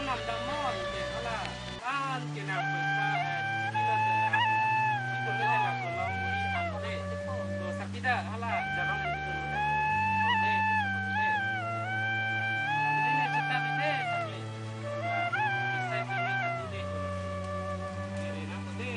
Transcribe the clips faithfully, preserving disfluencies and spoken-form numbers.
Nam damnon ke hala an ke na pesa, eh, sipilo te, ah, ipon te hala kolom uri an te. To sakida hala jarong ipon te. Ode, ode. Ini na chita bide sakli. Ah, bisa sini satu de. Ere na ode,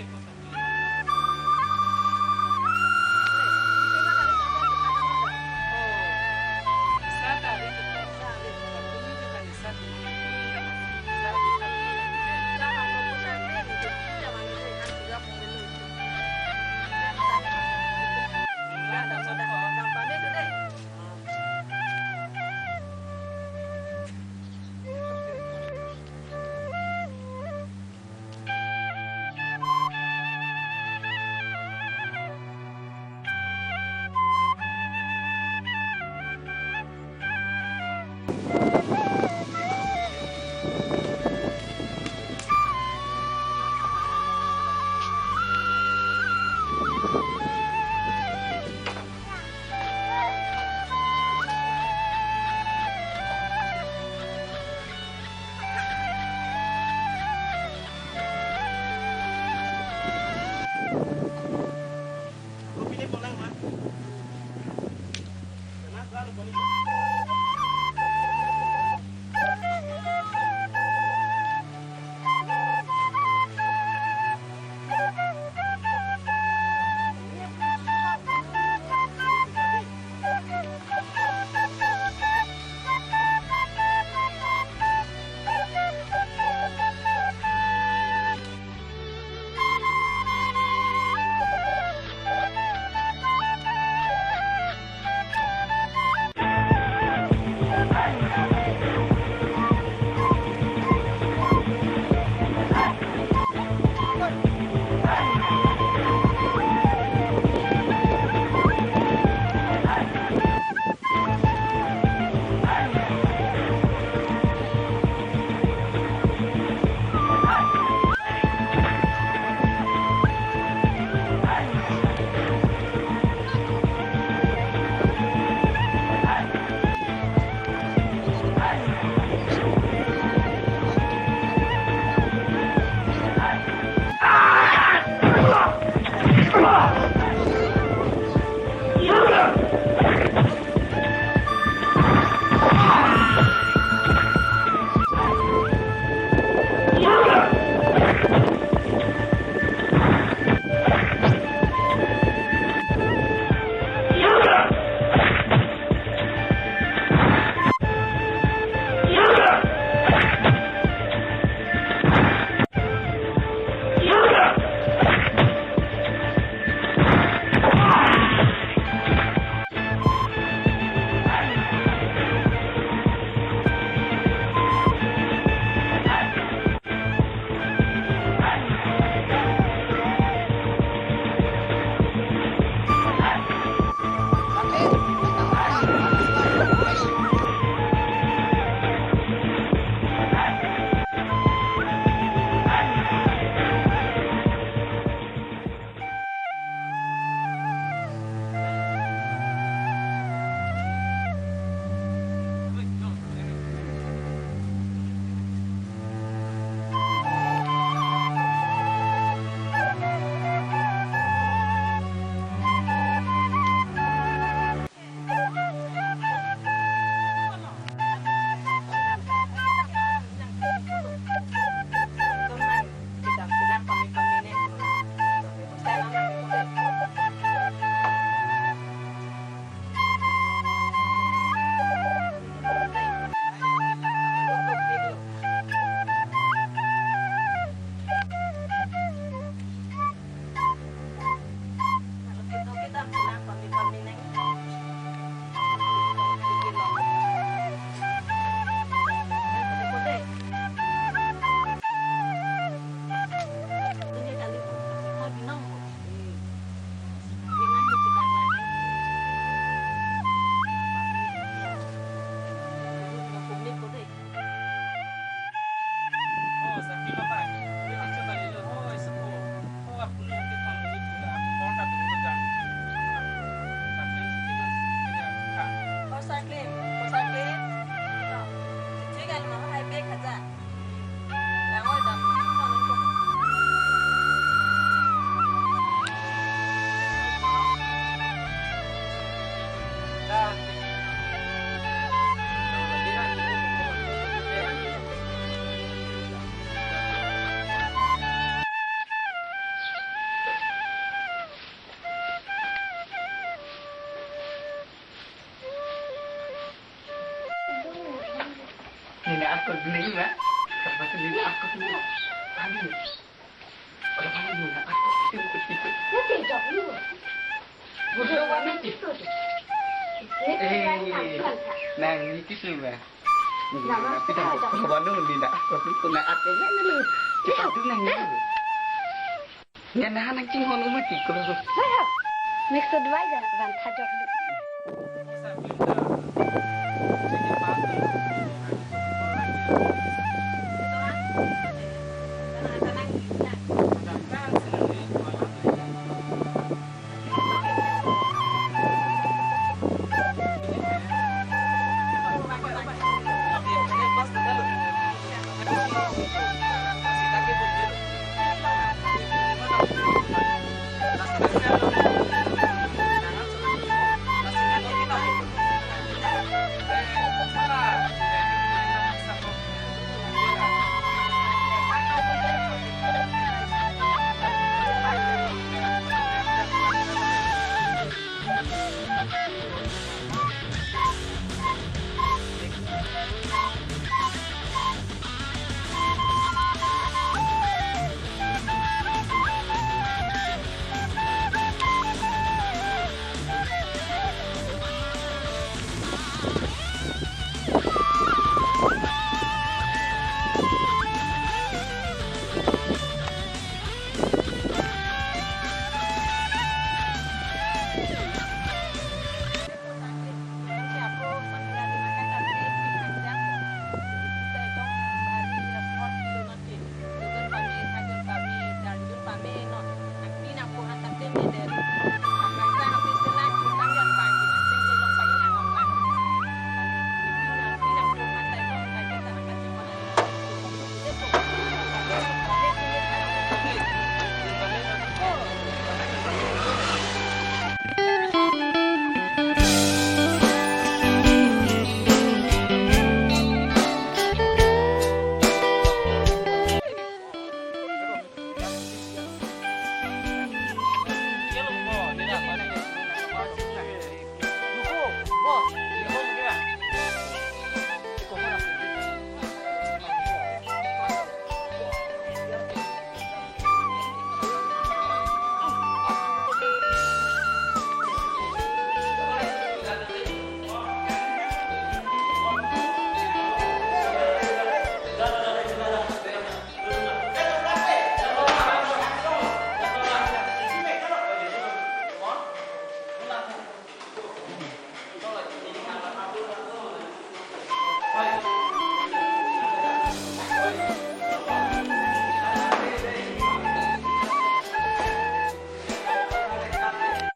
Nina ako gini ma. Kapatid nina ako gini. Ani. Kalau kamu nina ako gini. Nanti jawab dulu. Bukan mana sih? Eh, nang niki sih ma. Nama kita kalau baru nina ako gini, nina ako gini. Kita tuh nang ini. Nyan na nang chinghon umati ko. Next advisor van thajok.